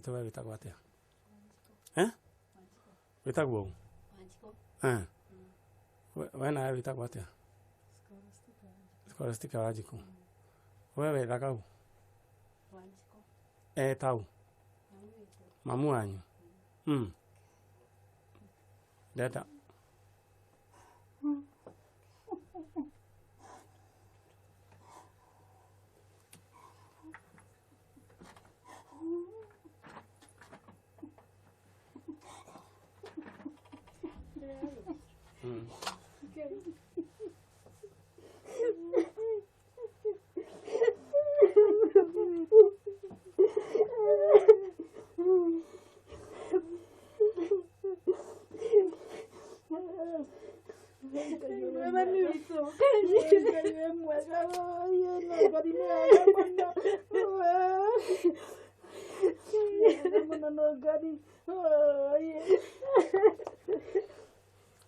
Witũ we wĩtagwo atĩa? Eh? Wĩtagwo ũ? Eh. We nawe wĩtagwo atĩa? Scholastica Wanjikũ. We wethaga ũ? Eta ũ? Mamu wanyu? Ndenda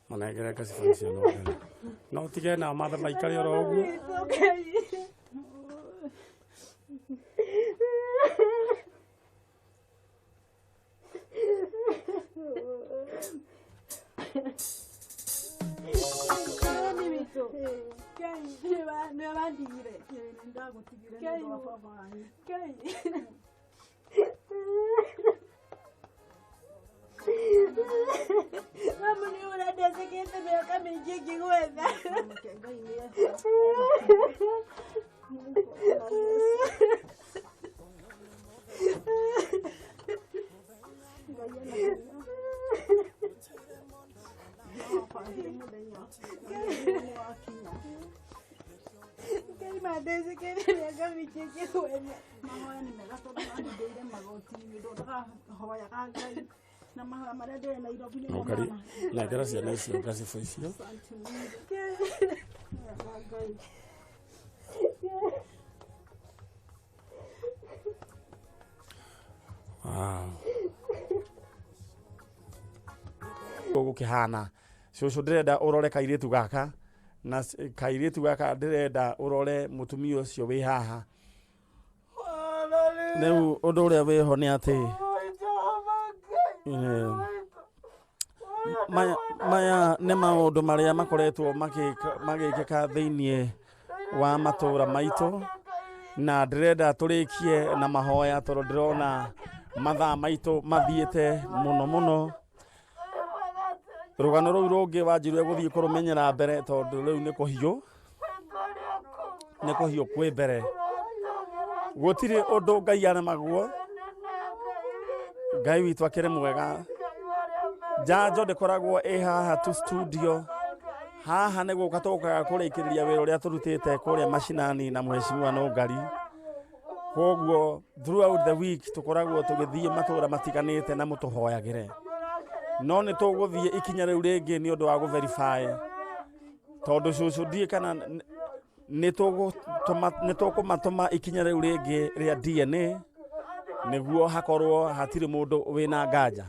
Manengere ngacibũ icio no ngene. No ũtige nao matha maikare oro ũguo. Mama nĩ ũrandecekete mĩaka mĩingĩ ngĩgwetha. Ngai mandecekete mĩaka mĩingĩ ngĩgwetha. Mahoya nĩ mega tondũ mandindĩire magoti-inĩ ndũhoyaga Ngai na mahoya marĩa ndĩrĩ Nairobi nĩmo Ũkari mama. nengera ciana icio ngacibũ icio. Asante Mungu. Wega Ngai. Wow. Gũkĩhana cũcũ ndĩrenda ũrore kairĩtu gaka na kairĩtu gaka ndĩrenda ũrore mũtumia ũcio wĩ haha. Rĩu ũndũ ũrĩa wĩho nĩ atĩ maya, maya nĩ maũndũ marĩa makoretwo magĩkĩka thĩinĩ wa matũra maitũ na ndĩrenda tũrĩkie na mahoya tondũ ndĩrona mathaa maitũ mathiĩte mũno mũno. Rũgano rũu rũngĩ wanjirwo egũthiĩ kũrũmenyera mbere tondũ rĩu nĩ kũhiũ, nĩ kũhiũ kwĩ mbere. Gũtirĩ ũndũ Ngai aremagwo, Ngai witũ akĩrĩ mwega. Njanjo ndĩkoragwo ĩ haha tu studio, haha nĩ gũka tũkaga kũrĩkĩrĩria wĩra ũrĩa tũrutĩte kũrĩa macinani na mheshimiwa Nũngari. Koguo throughout the week tũkoragwo tũgĩthiĩ matũra matiganĩte na mũtũhoyagĩre. No nĩ tũgũthiĩ ikinya rĩu rĩngĩ nĩ ũndũ wa gũ verify tondũ cũcũ ndiĩ kana nĩ tũkũmatũma ikinya rĩu rĩngĩ rĩa DNA nĩguo hakorwo hatirĩ mũndũ wĩna nganja.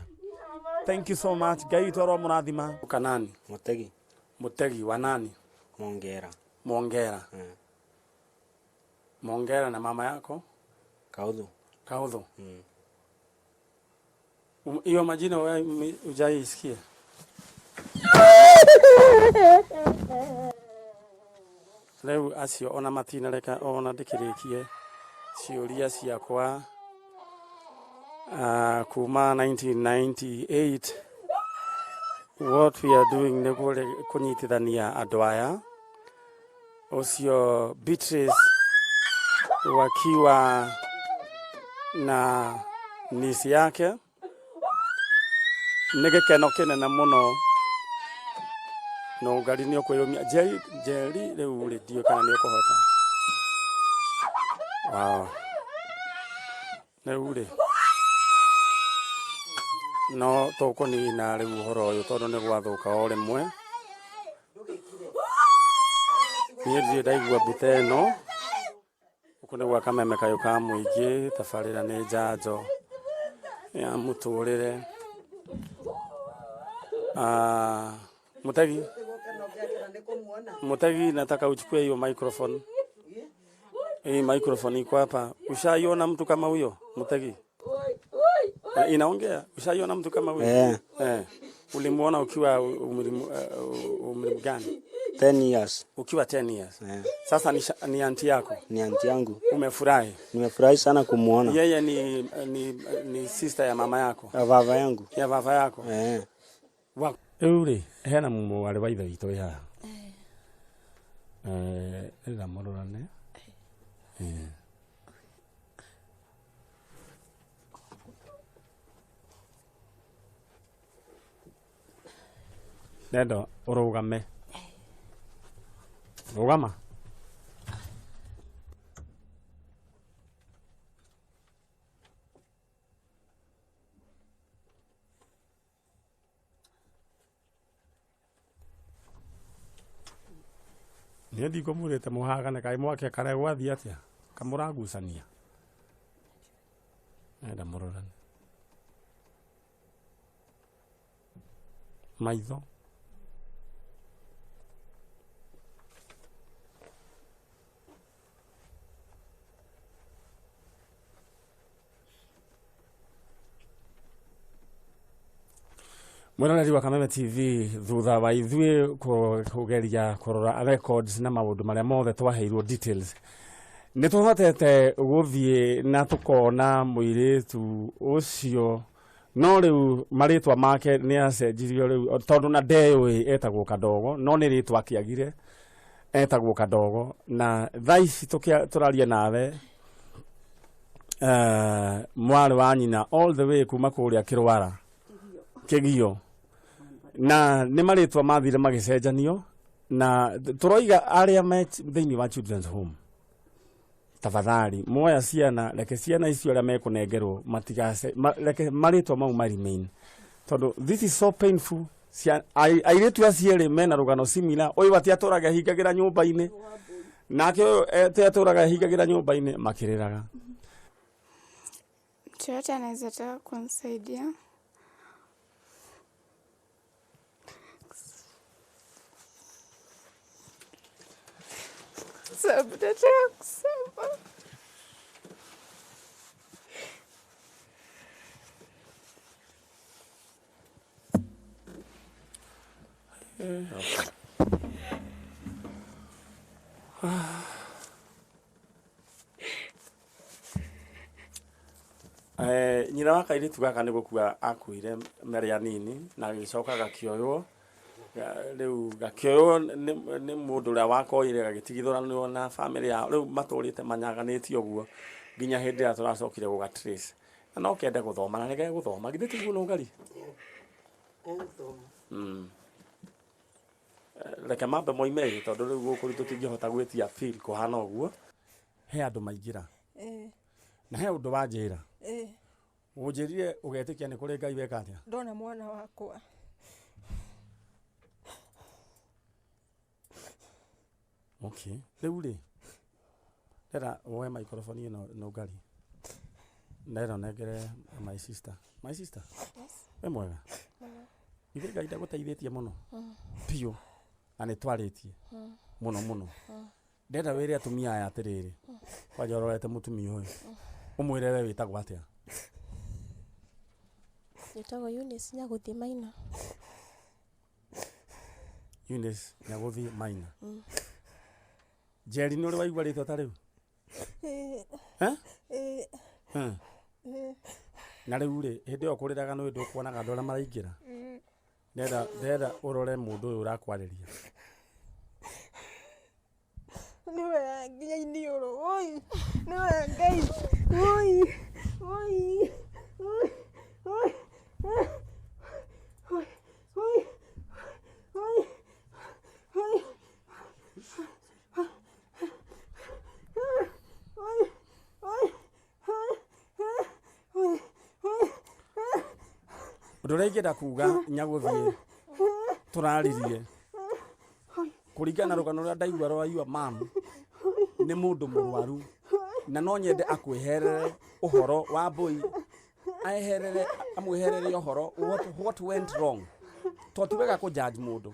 Thank you so much. Ngai witũ aromũrathima. Kanani. Mũtegi. Mũtegi wa nani? Mongera. Mongera. Mongera na mama yako? Kauthu. Kauthu. Hiyo majina wewe hujaisikia? Rĩu acio ona matinareka ona ndĩkĩrĩkie ciũria ciakwa kuma 1998. What we are doing nĩ kũnyitithania andũ aya ũcio Beatrice wakiwa na nisi yake nĩ gĩkeno kĩnene mũno no ngari nĩ ũkwĩyũmia. Njeri, Njeri rĩu rĩ ndiũĩ kana nĩ ũkũhota. Wow. Rĩu rĩ no tũkũnina rĩu ũhoro ũyũ tondũ nĩ gwathũka o rĩmwe. Niĩ ndirĩ ndaigua mbuta ĩno. Gũkũ nĩ gwa Kameme Kayũ ka Mũingĩ, tabarĩra nĩ njanjo ya mũtũrĩre. Ah, Mũtegi, Mũtegi, nataka uchukue hiyo microphone. Hii microphone iko hapa. Ushaiona mtu kama huyo Mutegi? Inaongea? Ushaiona mtu kama huyu? Eh. Eh. Ulimuona ukiwa umri gani? 10 years. Ukiwa 10 years. Eh. Sasa ni anti yako. Ni anti yangu. Umefurahi? Nimefurahi sana kumuona. Yeye ni sister ya mama yako. Ya baba yangu. Ya baba yako. Eh. Rĩu rĩ, hena mwarĩ wa ithe witũ wĩ haha. Eh, ĩra mũrorane. Eh. Ndenda ũrũgame. Rũgama. Niĩ ndikũmwĩrĩte mũhagane kaĩ mwake kana gwathiĩ atĩa kamũragucania. Enda mũrorane. Maitho. Mwĩroreri wa Kameme TV, thutha wa ithuĩ kũgeria kũrora records na maũndũ marĩa mothe twaheirwo details, nĩ tũhotete gũthiĩ na tũkona mũirĩtu ũcio, no rĩu marĩtwa make nĩ acenjirio rĩu tondũ na ndeyũĩ etagwo Kadogo, no nĩ rĩtwa akĩagire etagwo Kadogo. Na thaa ici tũraria nawe, mwarĩ wa nyina all the way kuma kũrĩa Kĩrwara Kĩgio, na nĩ marĩtwa mathire magĩcenjanio. Na tũroiga arĩa me thĩinĩ wa children's home, tafadhali moya ciana, reke ciana icio arĩa mekũnengerwo matigace reke marĩtwa mau ma remain, tondũ this is so painful. Airĩtu acio erĩ mena rũgano similar. Ũyũ ati atũraga hingagĩra nyũmba-inĩ, nake ũyũ ati atũraga hingagĩra nyũmba-inĩ makĩrĩraga. Mtu yote anaweza taka kunisaidia. Sababu nataka kusema. Nyina wa kairĩtu gaka nĩ gũkua akuire marĩ anini, na agĩcoka gakĩoywo. Rĩu gakĩoywo nĩ mũndũ ũrĩa wakoire, gagĩtigithũranio na bamĩrĩ yao. Rĩu matũrĩte manyaganĩtie ũguo nginya hĩndĩ ĩrĩa tũracokire gũga trace. Na no kende gũthoma, na nĩ gegũthoma. Githĩ tiguo Nũngari? Reke mambe moime ĩ, tondũ rĩu gũkũ rĩu tũtingĩhota gwĩtia feel kũhana ũguo. He andũ maingĩra. Na he ũndũ wanjĩra. Ũnjĩrire ũgetĩkia nĩ kũrĩ Ngai weka atĩa? Ndona mwana wakwa. Okay. Rĩu rĩ, ndĩrenda woe microphone ĩno Nũngari. Ndĩrenda ũnengere my sister. My sister? Yes. Wĩ mwega? Mũno. Ithe Ngai ndagũteithĩtie mũno? Biũ. Na nĩ twarĩtie. Mũno mũno. Ndĩrenda wĩre atumia aya atĩrĩrĩ. Kwanja ũrorete mũtumia ũyũ. Ũmwĩre we wĩtagwo atĩa? Njĩtagwo Eunice Nyagũthiĩ Maina. Eunice Nyagũthiĩ Maina. Njeri, nĩ ũrĩ waigua rĩtwa ta rĩu? Eh? Na rĩu rĩ, hĩndĩ ĩyo kũrĩraga nĩ ndũkuonaga andũ arĩa maraingĩra? Ndĩrenda ũrore mũndũ ũyũ ũrakwarĩria. Nĩwe nginya iniũrũ. Oi, nĩwe Ngai. Oi, oi, oi, oi, oi, oi, oi, oi, oi, oi, oi, oi. Ũndũ ũrĩa ingĩenda kuga Nyagũthiĩ tũraririe kũringana na rũgano rũrĩa ndaigua rwa your mom, nĩ mũndũ mũrwaru, na no nyende akwĩherere ũhoro wa mbũi, aeherere, amwĩherere ũhoro what went wrong, to ti wega kũ judge mũndũ.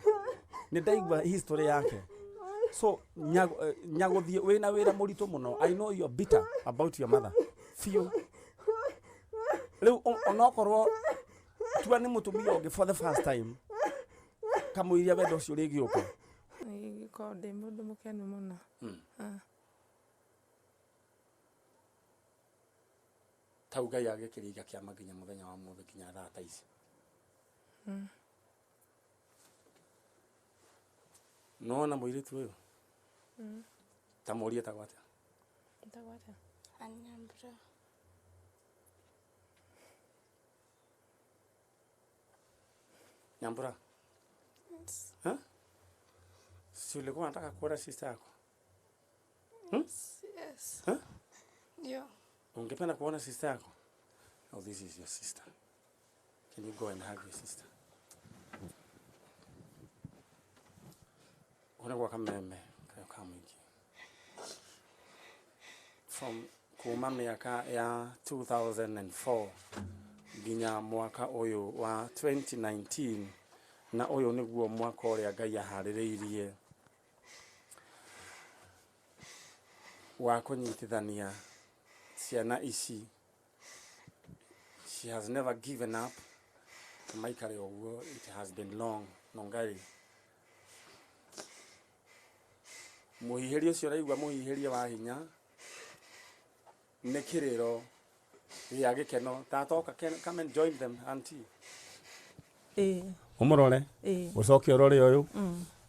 Nĩ ndaigua history yake. So Nyagũthiĩ, wĩna wĩra mũritũ mũno. I know you are bitter about your mother biũ. Rĩu onokorwo tua nĩ mũtumia ũngĩ for the first time kamũiria wendo ũcio ũrĩgĩũka. Ingĩkorwo ndĩ mũndũ mũkenu mũno. Ah. Tau Ngai agĩkĩringa kĩama nginya mũthenya wa mũthĩ nginya thaa ta ici. Nona mũirĩtu ũyũ ta mũrie etagwo atĩa? Etagwo atĩa? Anyambura. Nyambura. Yes. Huh? Si ulikuwa unataka kuona sister yako? Yes. Yes. Huh? Ndio. Ungependa kuona sister yako? Oh, this is your sister. Can you go and hug your sister? Ona kameme kayo ka mũingĩ. From kuma mĩaka ya 2004 nginya mwaka ũyũ wa 2019 na ũyũ nĩguo mwaka ũrĩa Ngai aharĩrĩirie wa kũnyitithania ciana ici. She has never given up. Maikare ũguo, it has been long. Nongai mũhihĩrie ũcio ũraigua mũhihĩrie wa hinya nĩ kĩrĩro gĩa gĩkeno. Tata oka, come and join them, auntie. Ĩĩ. Ũmũrore. Ĩĩ. Ũcoke ũrore ũyũ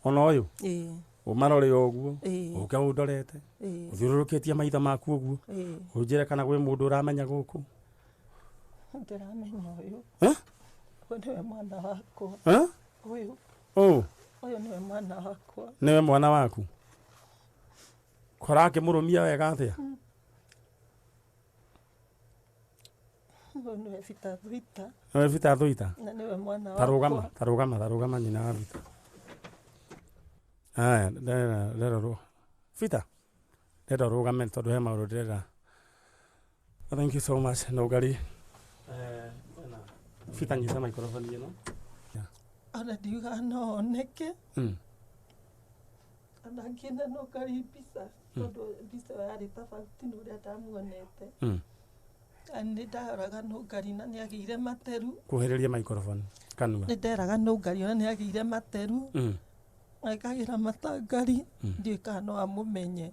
ona ũyũ. Ĩĩ. Ũmarore ũguo. Ĩĩ. Ũke ũndorete. Ĩĩ. Ũthiũrũrũkĩtie maitho maku ũguo. Ĩĩ. Ũnjĩre kana gwĩ mũndũ ũramenya gũkũ. Ndĩramenya ũyũ. Eh? Ũyũ nĩwe mwana wakwa. Eh? Ũyũ. Ũũ. Ũyũ nĩwe mwana wakwa. Nĩwe mwana waku kora akĩmũrũmia wega atĩa? Ũyũ nĩwe Bita Thuita. Nĩwe Bita Thuita. Na nĩwe mwana Tarũgama. wakwa. Tarũgama, tarũgama, nyina wa Bita. Aya, ndĩrenda ndĩrenda Bita, ndĩrenda ũrũgame tondũ he maũndũ ndĩrenda. Thank you so much, Nũngari. Bita, nyita microphone ĩno. Ona ndiugaga no oneke. Ona ngĩona no kari mbica tondũ mbica ĩyo yarĩ tofauti na ũrĩa ndamuonete. Na nĩ ndaroraga Nũngari na nĩ agĩire materu. Kuhĩrĩria microphone kanua. Nĩ nderaga Nũngari ona nĩ agĩire materu. Agĩkagĩra matangari ndiũĩ kana no amũmenye.